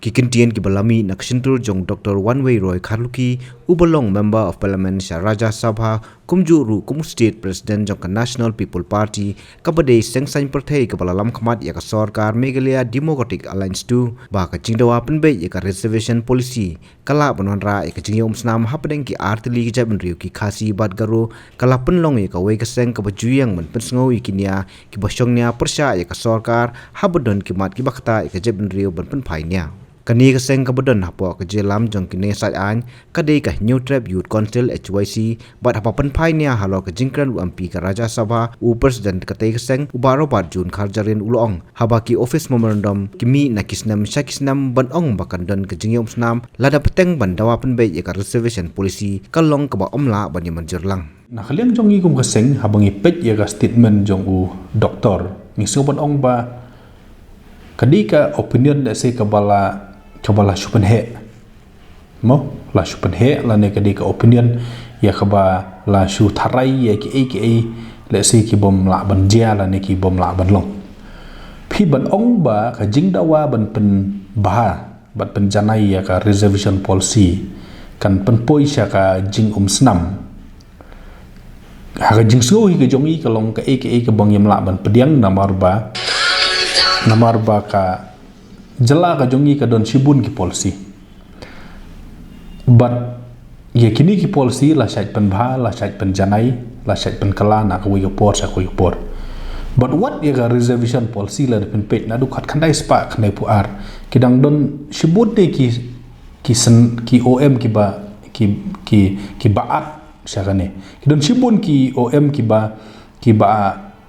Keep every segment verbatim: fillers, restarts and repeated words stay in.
Ki kyntien kiba la mih na ka shyntur jong Doctor Wanwei Roy Kharlukhi, uba long Member of Parliament sha Rajya Sabha, kumjuh ruh kum u State President jong ka National People Party, kaba dei seng saiñ pyrthei kaba la lam khmat ïa ka sorkar Meghalaya Democratic Alliance two, ba ka jingdawa pynbeit ïa ka reservation policy ka lah ban wanrah ïa ka jingïaumsnam hapdeng ki artylli ki jaitbynriew ki Khasi bad Garo, ka la pynlong ïa kawei ka seng kaba ju ïeng ban pynsngew ïa ki nia kiba shong nia pyrshah ïa ka sorkar, haba don ki mat kiba ktah ïa ka jaitbynriew ban pynphai nia. Kane ka seng kaba don hapoh ka jingïalam jong ki nongïasaid aiñ ka dei ka Hynñiewtrep Youth Council, H Y C, bad haba pynphai nia halor ka jingkren u M P ka Rajya Sabha, u President katei ka seng, u Bah Robert June Kharjahrin, u la ong, haba ki office memorandum ki mih na ki snem sha ki snem ban ong ba kan don ka jingïaumsnam lada bteng ban dawa pynbeit ïa ka reservation policy, ka long kaba ym lah ban ïa mynjur lang. Na ka liang jong ngi kum ka seng, haba ngi peit ïa ka statement jong u doktor, ngi sngew ban ong ba ka dei ka opinion lehse kaba la, kaba la shu pynheh. Mo, la shu pynheh, lane ka dei ka opinion ïa kaba la shu tharai ïa kiei kiei lehse ki bym lah ban jia lane ki bym lah ban long. Phi ban ong ba ka jingdawa ban pynbha bad pynjanai ïa ka reservation policy kan pynpoi sha ka jingumsnam. Ha ka jingsngew hi ka jong ngi ka long kaei kaei kaba ngim lah ban pdiang, namar ba, namar ba ka jylla ka jong ngi ka don shibun ki policy. Bad ïa kine ki policy la shait pynbha, la shait pynjanai, la shait pynkylla na kawei ka por sha kawei ka por. Bad wat ïa ka reservation policy lada phin peit naduh khatkhyndai spah khyndaiphew ar, ki dang don shibun de ki, ki seng, ki O M kiba, ki, ki, kiba at sha kane. Ki don shibun ki O M kiba, kiba,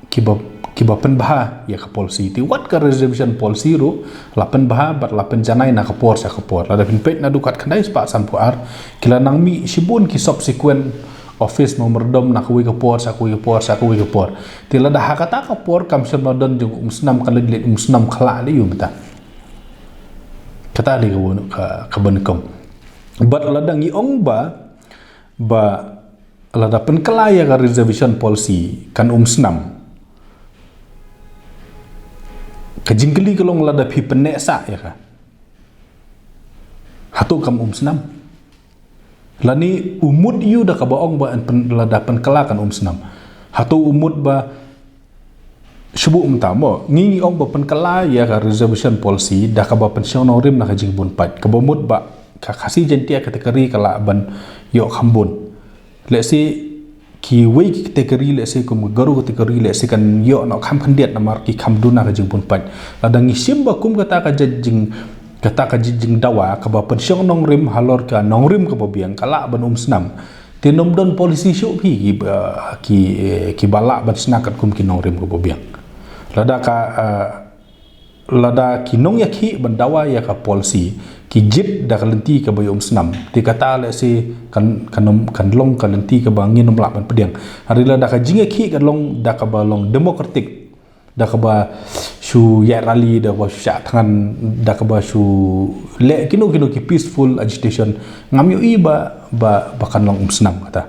kiba, kiba pynbha ïa ka policy. Te wat ka reservation policy ruh la pynbha bad la pynjanai na ka por sha ka por. Lada phin peit naduh khatkhyndai spah sanphew ar, ki la nang mih shibun ki subsequent office memorandum na kawei ka por sha kawei ka por sha kawei ka por. Te lada ha kata ka por kam shym la don jingumsnam, ka leit leit umsnam khlah lei ïa u mynta. Kata dei ka, ka, kaba nyngkong. Bad lada ngi ong ba, ba lada pynkylla ïa ka reservation policy kan umsnam. Ka jingkylli ka long lada phi pynneh sah ïa ka, hato kam umsnam? Lane u mut ïa u da kaba ong ba yn pyn-, lada pynkylla kan umsnam. Hato u mut ba shu buh mynta mo, ngi ngi ong ba pynkylla ïa ka reservation policy da kaba pynshong nongrim na ka jingbun paid, kaba mut ba ka Khasi Jaiñtia category ka lah ban ïoh kham bun. Lehse kiwei ki category, lehse kum ka Garo category, lehse kan ïoh noh kham khyndiat namar ki kham duna ka jingbun paid. Lada ngi shim ba kum kata ka jait jing, kata ka jait jingdawa kaba pynshong nongrim halor ka nongrim kaba biang ka lah ban umsnam, te ym don policy shuh phi ki, eh, ki, eh, kiba lah ban shna katkum ki nongrim kaba biang. Lada ka, eh, lada ki nongïakhih ban dawa ïa ka policy ki jied da ka lynti kaba ïoh umsnam, te kata lehse kan, kan, kan long ka lynti kaba ngin ym lah ban pdiang. Hynrei lada ka jingïakhih kan long da kaba long democratic, da kaba shu ïaid rally, da kaba shu shah thngan, da kaba shu leh kino kino ki peaceful agitation, ngam ïohi ba, ba, ba kan long umsnam kata.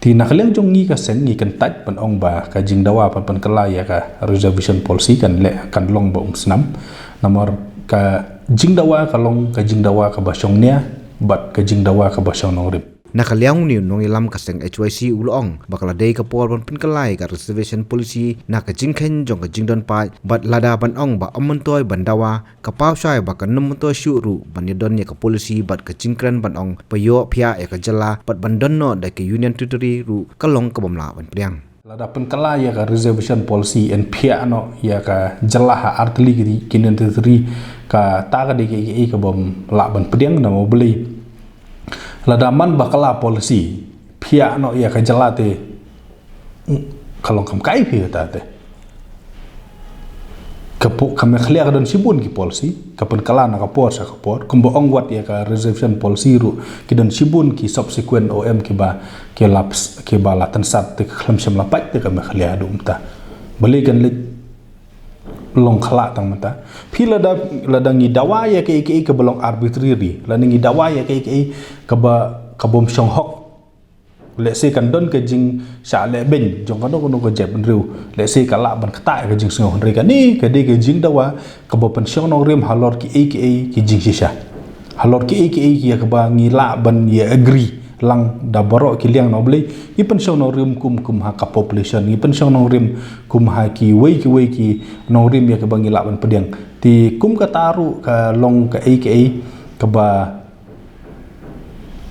Te na ka liang jong ngi ka seng ngi kyntait ban ong ba ka jingdawa ban pynkylla ïa ka reservation policy kan leh, kan long ba umsnam. Namar ka jingdawa ka long ka jingdawa kaba shong nia bad ka jingdawa kaba shong nongrim. Na ka liang une u nongïalam ka seng H Y C u la ong ba ka la dei ka por ban pynkylla ïa ka reservation policy na ka jingkheiñ jong ka jingdon paid, bad lada ban ong ba ym myntoi ban dawa, ka paw shai ba kan ym myntoi shuh ruh ban ïadon ïa ka policy bad ka jingkren ban ong ba ïoh phiah ïa ka jylla bad ban don noh da ka Union Territory ruh ka long ka bym lah ban pdiang. Lada pynkylla ïa ka reservation policy yn phiah noh ïa ka jylla ha artylli ki, ki Union Territory, kata ka dei kaei kaei ka bym lah ban pdiang namar balei. Lada man ba kylla policy phiah noh ïa ka jylla te, ka long kam kai phi kata te. Ka pu-, ka Meghalaya ka don shibun ki policy, ka pynkylla na ka por sha ka por, kumba ong wat ïa ka reservation policy ruh, ki don shibun ki subsequent O M kiba, ki la ps-, kiba la tynsat te ka khlem shym la pait te ka Meghalaya haduh mynta. Balei kan leit long khlah tang mynta. Phi lada, lada ngi dawa ïa kaei kaei kaba long arbitrary, lada ngi dawa ïa kaei kaei kaba, ka bym shong hok, Lehse kan don ka jingshah lehbeiñ jong kano kano ka jaitbynriew. Lehse ka lah ban ktah ka jingsngew, hynrei kane ka dei ka jingdawa kaba pynshong nongrim halor kiei kiei ki jingshisha. Halor kiei kiei ki ïa kaba ngi lah ban ïa agree lang da baroh ki liang, na U Blei. Ngi pynshong nongrim kum, kum ha ka population, ngi pynshong nongrim kum ha kiwei kiwei ki nongrim ïa kaba ngi lah ban pdiang. Te kum kata ruh ka long kaei kaei kaba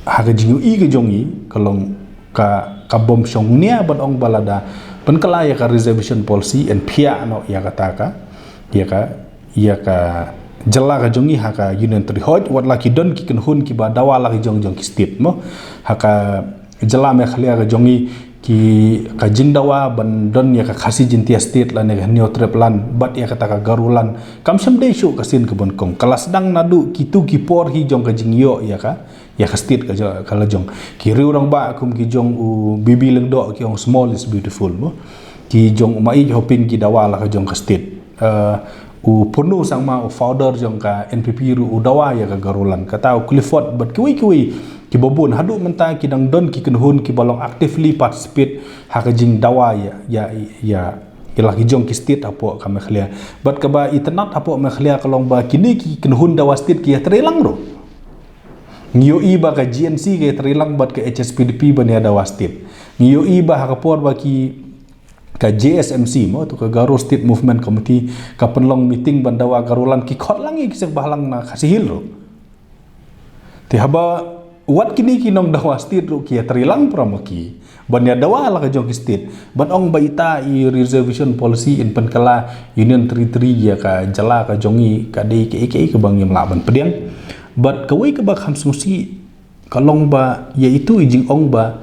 ha ka jingïohi ka jong ngi ka long ka, ka bym shong nia ban ong ba lada pynkylla ïa ka reservation policy yn phiah noh ïa kata ka, ïa ka, ïa ka jylla ka jong ngi ha ka Union Territory. Hooid, wat la ki don ki kynhun kiba dawa la ki jong jong ki state mo. Ha ka jylla Meghalaya ka jong ngi, ki, ka jingdawa ban don ïa ka Khasi Jaintia State lane ka Hynñiewtrep Land bad ïa kata ka Garoland kam shym dei shuh ka sien kaba nyngkong. Ka la sdang naduh kito ki por hi jong ka jingïoh ïa ka, ïa ka state ka, ka la jong. Ki riew rangbah kum ki jong u B B Lyngdoh ki ong small is beautiful mo. Ki jong u Maieit Hoping ki dawa la ka jong ka state. Eh, u Purno Sangma, u founder jong ka N P P ruh, u dawa ïa ka Garoland. Kata u Clifford bad kiwei kiwei kiba bun, haduh mynta ki dang don ki kynhun kiba long actively participate ha ka jingdawa ïa, ïa, ïa, ïa la ki jong ki state hapoh ka Meghalaya. Bad kaba itynnad hapoh Meghalaya ka long ba kine ki kynhun dawa state ki ïatrei lang ruh. Ngi ïohi ba ka G N C ka ïatrei lang bad ka H S P D P ban ïa dawa state. Ngi ïohi ba ha ka por ba ki, ka G S M C mo, tu ka Garo State Movement Committee, ka pynlong meeting ban dawa Garoland, ki khot lang ïa ki seng bhalang na Khasi Hills ruh. Te haba wat kine ki nongdawa state ruh ki ïatrei lang para ma ki ban ïa dawa la ka jong ki state ban ong ba ita i reservation policy yn pynkylla Union Territory ïa ka jylla ka jong ngi, ka dei kaei kaei kaba ngim lah ban pdiang. Bad kawei kaba kham sngewsih ka long ba ïa itu i jingong ba,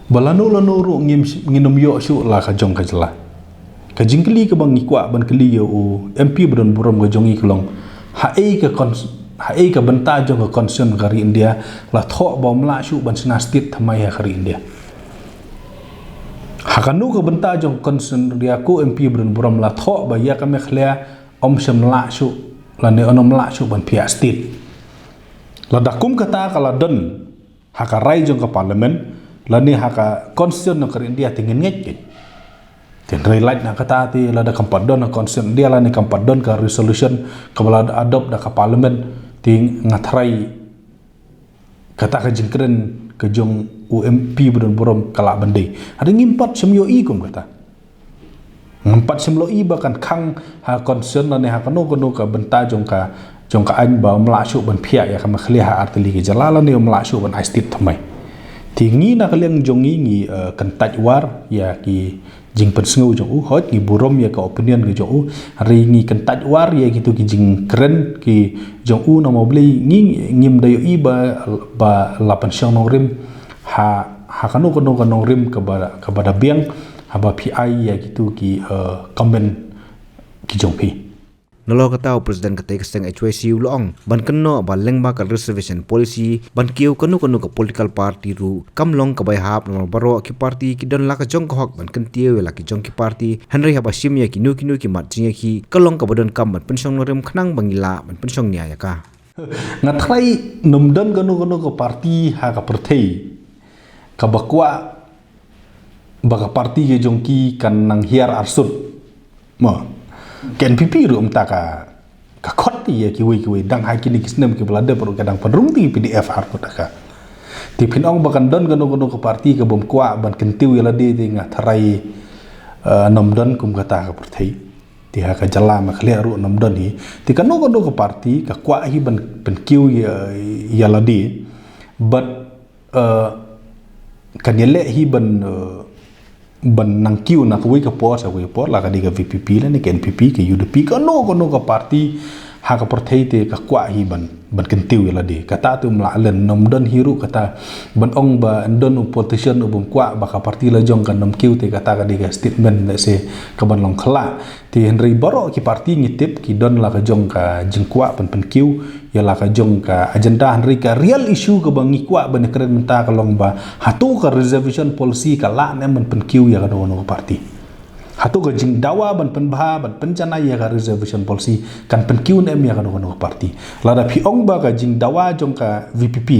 ba lano lano ruh ngim, ngin ym ïoh shuh la ka jong ka jylla. Ka jingkylli kaba ngi kwah ban kylli ïa u M P ba don burom ka jong ngi ka long, haei ka cons-, haei ka bynta jong ka Constitution ka ri India la thoh ba ym lah shuh ban shna state thymmai ha ka ri India? Ha kano ka bynta jong ka Constitution India ko M P ba don burom la thoh ba ïa ka Meghalaya ym shym lah shuh lane ym lah shuh ban phiah state? Lada kum kata ka la don ha ka rai jong ka Parliament lane ha ka Constitution jong ka ri India, te ngin ngeit kein. Te hynrei lait na kata te lada kam pat don ha Constitution India lane kam pat don ka resolution kaba la adopt da ka Parliament, te nga tharai kata ka jingkren ka jong u M P ba don burom ka lah ban dei. Hynrei ngim pat shym ïohi kum kata. Ngam pat shym la ïohi ba kan khang ha Constitution lane ha kano kano ka bynta jong ka, jong ka aiñ ba ym lah shuh ban phiah ïa ka Meghalaya ha artylli ki jylla lane ym lah shuh ban ai state thymmai. Te ngi na ka liang jong ngi ngi, eh, kyntait war ïa ki jingpynsngew jong u, hooid ngi burom ïa ka opinion ka jong u, hynrei ngi kyntait war ïa kito ki jingkren ki jong u, namar balei ngi ngim da ïohi ba, ba la pynshong nongrim ha, ha kano kano ka nongrim kaba, kaba da biang, haba phi ai ïa kito ki, eh, comment ki jong phi. Nalor kata u President katei ka seng H Y C u la ong ban kynnoh ba lyngba ka reservation policy ban kiew kano kano ka political party ruh kam long kaba ïahap, namar baroh ki party ki don la ka jong ka hok ban kyntiew ïa la ki jong ki party, hynrei haba shim ïa kino kino ki mat jingïakhih ka long kaba donkam ban pynshong nongrim khnang ba ngi lah ban pynshong nia ïa ka. Nga tharai ym don kano kano ka party ha ka pyrthei kaba kwah ba ka party ka jong ki kan nang hiar arsut. Mo, ka N P P ruh mynta ka, ka khot ïa kiwei kiwei, dang ha kine ki snem kiba la dep ruh ka dang pynrung ïa ki P D F ha ka. Te phin ong ba kan don kano kano ka party kabym kwah ban kyntiew ïa lade, te nga tharai, eh, ym don kum kata ha ka pyrthei. Te ha ka jylla Meghalaya ruh ym don hi. Te kano kano ka party ka kwah hi ban pynkiew ïa, ïa lade. Bad, eh, kan ïaleh hi ban, eh, ban nang kiew na kawei ka por sha kawei ka por, la ka dei ka V P P lane ka N P P, ka U D P, kano kano ka party ha ka pyrthei te ka kwah hi ban, ban kyntiew ïa lade. Kata te ym lah leh, ym don hi ruh kata ban ong ba ym don u politician u bym kwah ba ka party la jong kan ym kiew te kata ka dei ka statement lehse kaban long khyllah. Te hynrei baroh ki party ngi tip ki don la ka jong ka jingkwah ban pynkiew ïa la ka jong ka agenda, hynrei ka real issue kaba ngi kwah ban kren mynta ka long ba hato ka reservation policy ka lah ne em ban pynkiew ïa kano kano ka party. Hato ka jingdawa ban pynbha, ban pynjanai ïa ka reservation policy kan pynkiew ne em ïa kano kano ka party. Lada phi ong ba ka jingdawa jong ka V P P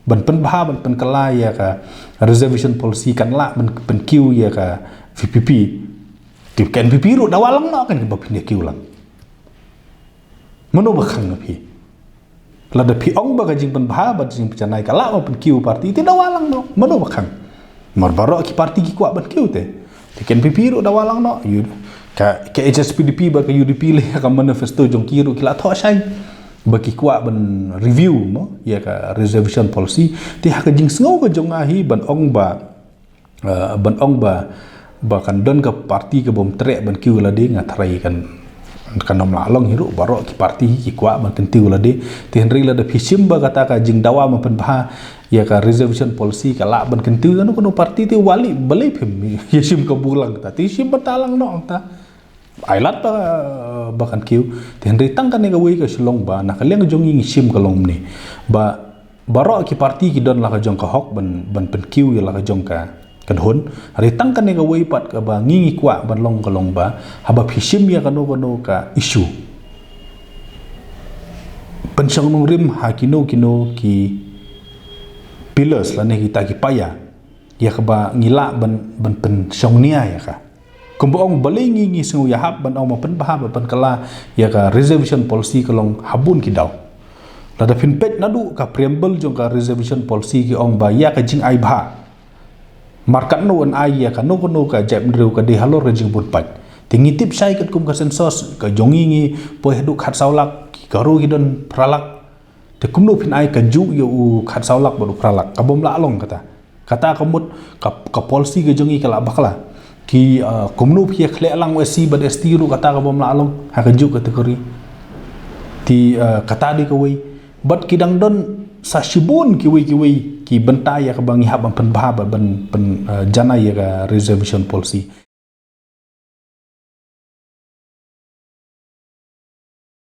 ban pynbha, ban pynkylla ïa ka reservation policy, kan lah ban pynkiew ïa ka VPP. Te ka NPP ruh dawa lang noh, kan kaba phin ïa kiew lang. Mano ba khang na phi? Lada phi ong ba ka jingpynbha bad jingpynjanai ka lah ban pynkiew party, te dawa lang noh. Mano ba khang? Namar baroh ki party ki kwah ban kiew te. Te ka NPP ruh dawa lang noh. Ka, ka HSPDP bad ka UDP leh ïa ka manifesto jong ki ruh ki la thoh shai ba ki kwah ban review mo ïa ka reservation policy. Te ha ka jingsngew ka jong nga hi ban ong ba, eh, ban ong ba, ba kan don ka party ka bym treh ban kiew lade, nga tharai kan, kan ym lah long hi ruh, baroh ki party hi ki kwah ban kyntiew lade. Te hynrei lada phi shim ba kata ka jingdawa ban pynbha ïa ka reservation policy ka lah ban kyntiew ïa kano kano party, te wat leh balei phim ïa shim ka bulang ta, te shim bynta lang noh ta. Ai lad ba, ba kan kiew. Te hynrei tang kane kawei ka shu long ba na ka liang jong ngi ngi shim ka long mynne ba baroh ki party ki don la ka jong ka hok ban, ban pynkiew ïa la ka jong ka, ka dkhot. Hynrei tang kane kawei pat kaba ngi ngi kwah ban long ka long ba haba phi shim ïa kano kano ka issue, pynshong nongrim ha kino kino ki pillars lane kita ki paia ïa kaba ngi lah ban, ban pynshong nia ïa ka. Kumba ong balei ngi ngi sngew ïahap ban ong ba pynbha, ba pynkylla ïa ka reservation policy ka long ha bun ki daw. Lada phin peit naduh ka preamble jong ka reservation policy ki ong ba ïa ka jingai bha markatno yn ai ïa kano kano ka jaitbynriew ka dei halor ka jingbun paid. Te ngi tip shai katkum ka census ka jong ngi ngi poi haduh khatsaw lak, ki Garo ki don phra lak. Te kumno phin ai kajuh ïa u khatsaw lak bad u phra lak, ka bym lah long kata. Kata ka mut ka, ka policy ka jong ngi ka la bakla. Ki, uh, kumno phi ïa khleh lang u SC bad ST ruh kata ka bym lah long ha kajuh ka category. Te, uh, kata dei kawei. Bad ki dang don sa shibun kiwei kiwei ki bynta ïa kaba ngi hap ban pynbha bad ban pyn, uh, janai ïa ka reservation policy.